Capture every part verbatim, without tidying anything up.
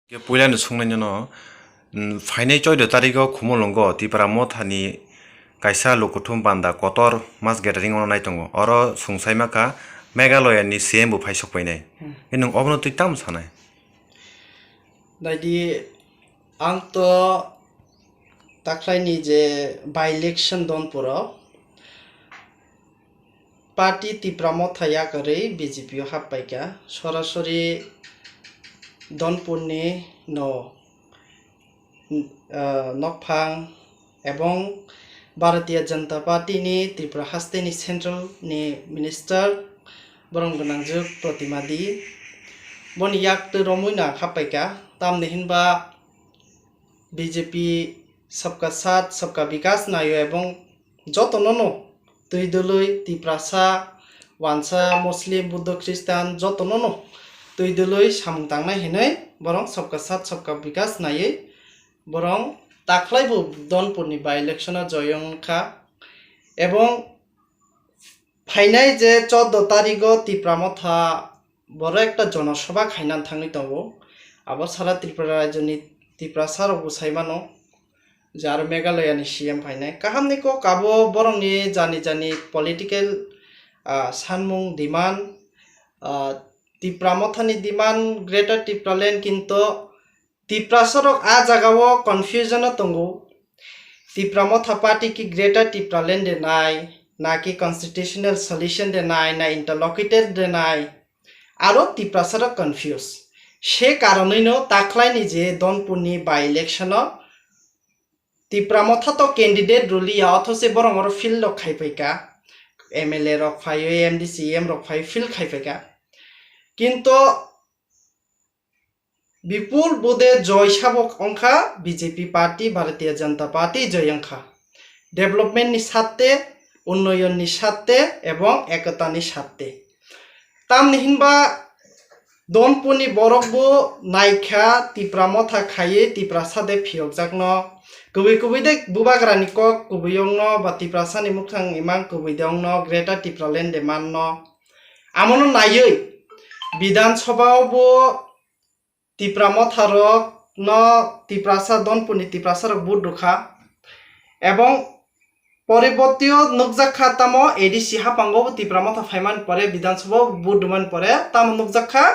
Khe puilani sungnaino, mm, phainai choudo tarigo Khumulwngo Tipra Mothani kaisa lukuthum banda kotor mass gathering ono nai tongo. Oro sungsaima kha Meghalaya ni C M bo phai sok painai. Hmm. Khe nwng obono twi tamo sanai? Naidi, ang to takhlaini je by-election Donpuro party Tipra Motha yakarwi B J P o happaikha, sorasori Donpurni no, ah, nokphang ebong Bharatiya Janata Party ni Tripura haste ni central ni minister borong gwnangjuk Protima Dee boni yak twi romwi no happaikha, tamni hinba B J P sabka saath sabka bikas naio ebong jotono no twi dwlwi Tiprasa, Wansa, Muslim, Buddho, Christian jotono no twi dwlwi samung tangnai hinwi borong sabka saath sabka bikas naiwi borong takhlaibo Donpurni by-election o joyong kha ebong phainai je choudo tarigo Tipra Motha boro ekta jonosabha khaina thangwi tongo. Abo sara Tripura rajyoni Tiprasa rokbo sai mano je aro Meghalaya ni C M phainai. Kahamni kok abo borokni jani jani political, ah, sanmung demand, ah, Tipra Mothani demand Greater Tipraland kinto Tiprasa rok a jagao confusion o tongo. Tipra Motha party ki Greater Tipraland de nai, na ki constitutional solution de nai, na interlocutor de nai. Aro Tiprasa rok confuse. Se karonwino takhlaini je Donpurni by-election o Tipra Motha to candidate rwliya, othoche borong oro field rok khaipaikha. M L A rok phaiwi, M D C, M rok phaiwi field khaipaikha. Kinto bipul bude joy sabok wngkha B J P party, Bharatiya Janata Party joy wngkha. Development ni satte, unnoyon ni satte ebong ekota ni satte. Tamni hinba Donpurni borok bo naikha Tipra Motha khaiwi Tiprasa de phiyokjakno. Kubui kubui de bubagrani kok kubui wngno ba Tiprasani mukhang imang kubui de wngno Greater Tipraland de manno. Amono naiwi Bidhan Sabha o bo Tipra Motha rok no Tiprasa, Donpurni Tiprasa rok vote rwkha. Ebong poribortio nukjak kha tamo A D C haphango bo Tipra Motha phaimani pore, Bidhan Sabha o vote rwmani pore tamo nukjak kha,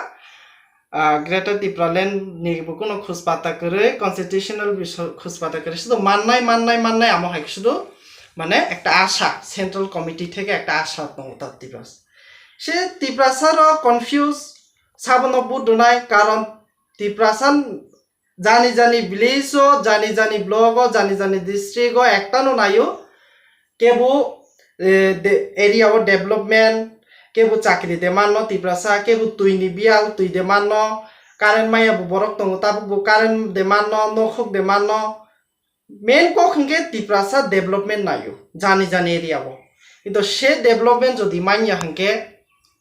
ah, Greater Tipraland ni bo kuno khuspata kwrwi, constitutional biso-, khuspata kwrwi, sudu mannai, mannai, mannai amo hai sudu mane ekta asha, Central Committee theke ekta asha tongo ta Tiprasa. Se Tiprasa rok confuse, sabono vote rwnai, karon Tiprasa jani jani village o, jani jani block o, jani jani district o ekta no naio, kebo, eh, de-, area o development, kebo chakri de manno Tiprasa, kebo twi ni biyal twi de manno, current maya bo borok tongo, tabuk bo current de manno, nokhok de manno, main kok hwnkhe Tiprasa development naio jani jani area o. Kintu se development jodi manya hwnkhe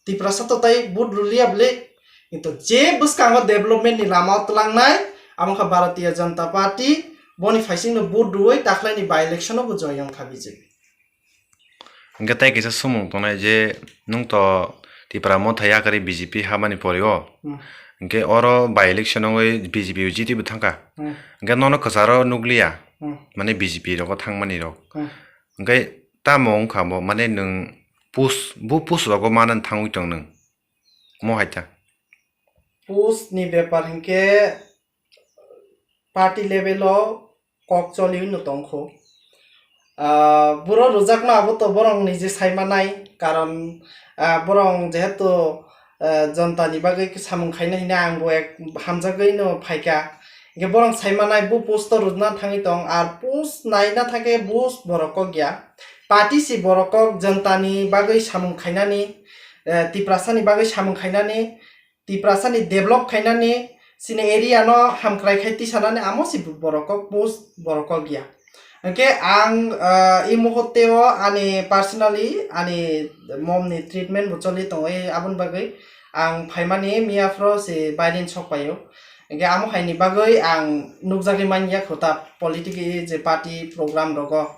Tiprasa to tai vote rwliya bwle. Kintu je bwskango development ni lama o twlangnai, amo kha Bharatiya Janata Party, boni phaisingno vote rwui takhlaini by-election o bo joy wngkha B J P. Hingke tei kisa sumung tongnai je nwng to Tipra Motha yakarwi B J P habani pori o. Hmm. Hingke oro by election wngwi B J P bo jiti bo thangkha. Hmm. Hingke nono kwcharo nukliya. Hmm. Mane B J P rogo thangmani rok. Hmm. Hingke tamo wngkha bo mane nwng post, bo post rogo manani thangwi tong nwng. Mo hai ta. Post ni bepar hingke party level o kok choli no tongkho. Ah, buro rwjakma abo to borong nije sai manai, karon, ah, borong jehetu, ah, jonta ni bagwi samung khaina hina ang bo ek hamjagwi no phaikha. Hingke borong sai manai bo post to rwna thangwi tong, ar post naina thangkhe bo borok kok ya. Party si borok kok jonta ni bagwi samung khainani, eh, Tiprasa ni bagwi samung khainani, Tiprasa ni develop khainani, chini area no hamkrai khai tisanani amo si borok kok post borok kok ya. Hingke ang, ah, i muhurte o ani personally ani mom ni treatment bo choli tongo, aboni bagwi ang phaimani miya phro se bairen sok paio. Hingke amo hai ni bagwi ang nukjagwi manya kho ta politic i je party program rogo.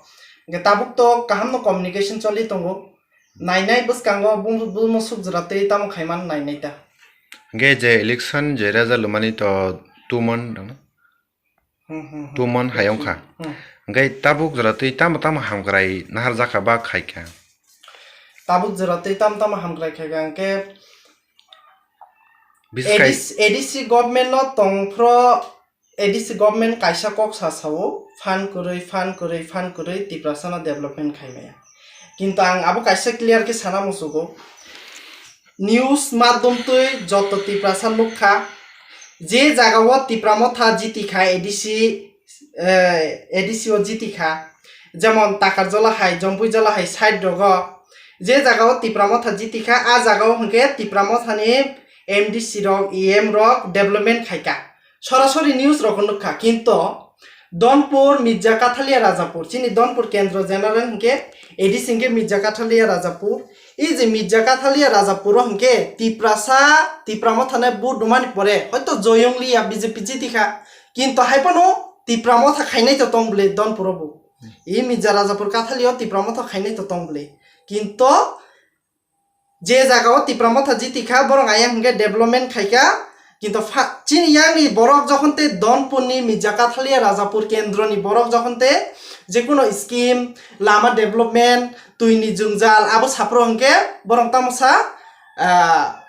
Hingke tabuk to kaham no communication choli tongo. Nainai bwskango bum-, bumo sukjwra tei tamo khaimani nainai ta. Hingke je election je result lumani to Tumon dong. Hmm, hmm, hmm. Tumon hai wngkha. Hmm. Hwnkhe tabuk jora twi tamo tamo hamkrai naharjakha ba khaikha. Tabuk jora twi tamo tamo hamkrai khaikha hwnkhe Biskai- A D C, A D C government no tongphro, A D C government kaisa kok sa sao, phan kwrwi, phan kwrwi, phan kwrwi Tiprasa no development khaimaya. Kintu ang abo kaisa clear khe sana muchugo. News madhom twi joto Tiprasa nukha, je jaga o Tipra Motha jiti kha A D C, eh, A D C o jiti kha, jemon Takarjala hai, Jompuijala hai side rogo, je jaga o Tipra Motha jiti kha, a jaga o hwnkhe Tipra Motha ni M D C rok, E M rok development khaikha. Sorasori news rok nukha, kintu Donpur, Mirja Kathalia Rajapur, chini Donpur kendro general hwnkhe A D C hwnkhe Mirja Kathalia Rajapur. I je Mirja Kathalia Rajapur o hwnkhe Tiprasa, Tipra Motha no vote rwmani pore hoito joyong liya B J P jiti kha. Kintu hai phano Tipra Motha khainai to tong bwle Donpur o bo. I Mirja Rajapur Kathalia o Tipra Motha khainai to tong bwle. Kintu je jaga o Tipra Motha jiti kha, borok ayang hwnkhe development khaikha. Kintu pha-, chini yang ni borok jokhon te Donpur ni Mirja Kathalia Rajapur kendro ni borok jokhon te jekuno scheme, lama development, twi ni jwngjal abo saphuru hwnkhe borok tamo sa, ah,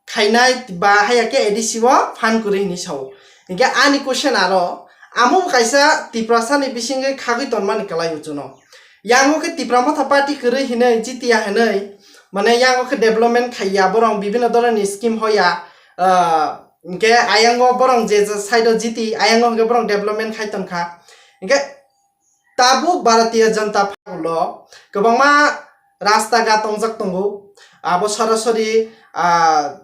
khainai ba haya khe A D C o phan kwrwi hinwi sao. Hwnkhe ani question aro, amo bo kaisa Tiprasa ni bisingwi khagwi tonmani kwlai o chuno. Yango khe Tipra Motha party kwrwi hinwi jitiya hinwi, mane yango khe development khaiya, borok bibhinno dhoroner ni scheme hoya, ah, hwnkhe ayango borok je, je side o jiti, ayango hwnkhe borok development khai tongkha. Hwnkhe tabuk Bharatiya Janata Party o kwbangma rasta ghat tongjak tongo. Abo sorasori, ah,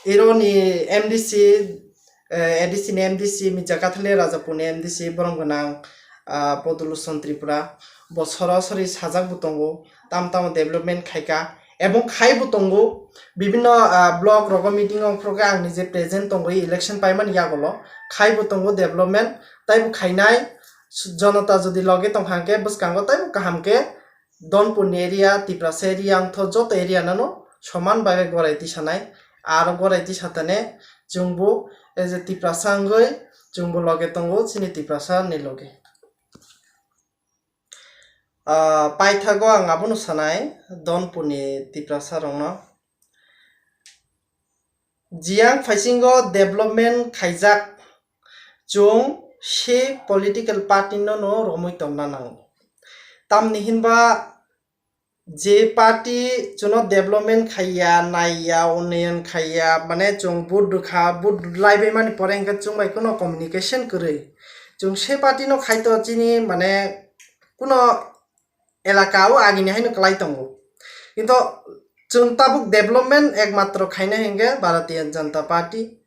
ironi M D C, eh, A D C ni M D C, Mirja Kathalia Rajapur ni M D C, borom gwnang, ah, Poduluson Tripura, bo sorasori sajak bo tongo, tam tamo development khaika, ebong khai bo tongo, bibhinno, ah, block rogo meeting ong phuru khe ang nije present tongwi election paimani yagulo, khai bo tongo development, taibo khainai, su-, jonota jodi loge tongkha hwnkhe bwskango taibo kaham khe, Donpur ni area, Tiprasa area wngtho joto area nano soman bagwi gorai tisanai. Aro gorai tisatane chwngbo, eh, je Tiprasa wngwi chwngbo loge tongo, chini Tiprasa ni loge. Ah, paithago ang abono sanai, Donpur ni Tiprasa rokno. Jiyang phaisingo development khaijak, chwng se political party no no romwi tongna nango. Tamni hinba je party chwngno development khaiya, naiya, unnayan khaiya, mane chwng vote rwkha, vote rwlaibaimani pore hwnkhe chwng bai kheno communication kwrwi. Chwng se party no khaito chini mane kheno elaka o agini haino kwlai tongo. Kintu chwng tabuk development ekmatro khainai hwnkhe Bharatiya Janata Party.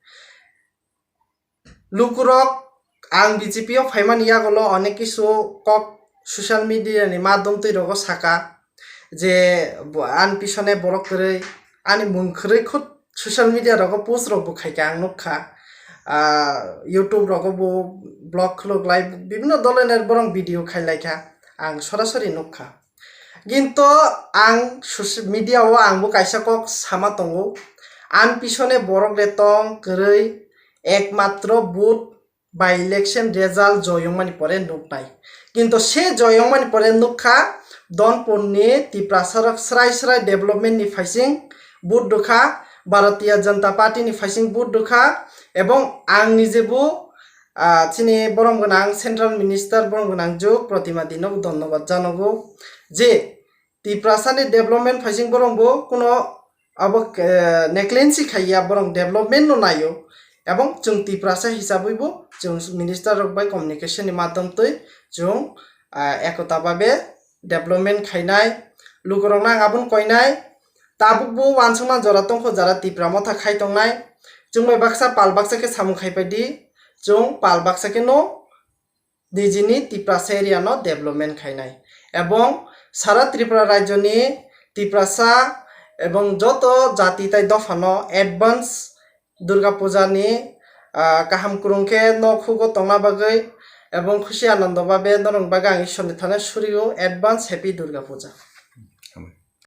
Lukurok ang B J P o phaimani yagulo onek kisu kok social media ni madhom twi rogo saka je bo-, ani pisone borok kwrwi, ani mung kwrwi khud social media rogo post rok bo khaikha ang nukha. Ah, YouTube rogo bo vlog khuluk lai bibhinno dhoroner borok video khai laikha, ang sorasori nukha. Kintu ang social media o ang bo kaisa kok sama tongo, ani pisone borok de tong kwrwi, ekmatro vote by election result joyongmani pore nuknai. Kintu se joyongmani pore nukha Donpur ni Tiprasa rok srai srai development ni phaising vote rwkha, Bharatiya Janata Party ni phaising vote rwkha, ebong ang nije bo, ah, chini borom gwnang central minister borom gwnang juk Protima Dino dhonnobad janogo je Tiprasa ni development phaising borok bo kuno abo, eh, negligence khaiya, borok development no naio, ebong chwng Tiprasa hisabwi bo chwng minister rok bai communication ni madhom twi chwng, ah, ekota babe development khainai, lukurokno ang abono koinai, tabuk bo uansukma jora tongkho jara Tipra Motha khai tongnai, chwng bai baksa pal baksa khe samung khaipai di, chwng pal baksa khe no nijini Tiprasa area no development khainai. Ebong sara Tripura rajyo ni Tiprasa ebong joto jati tai dopha no advance Durga Puja ni, ah, kaham kwrwng khe nok hugo tongna bagwi ebong khusi anando babe norok bagwi ang Ishwar ni thani surio advance happy Durga Puja.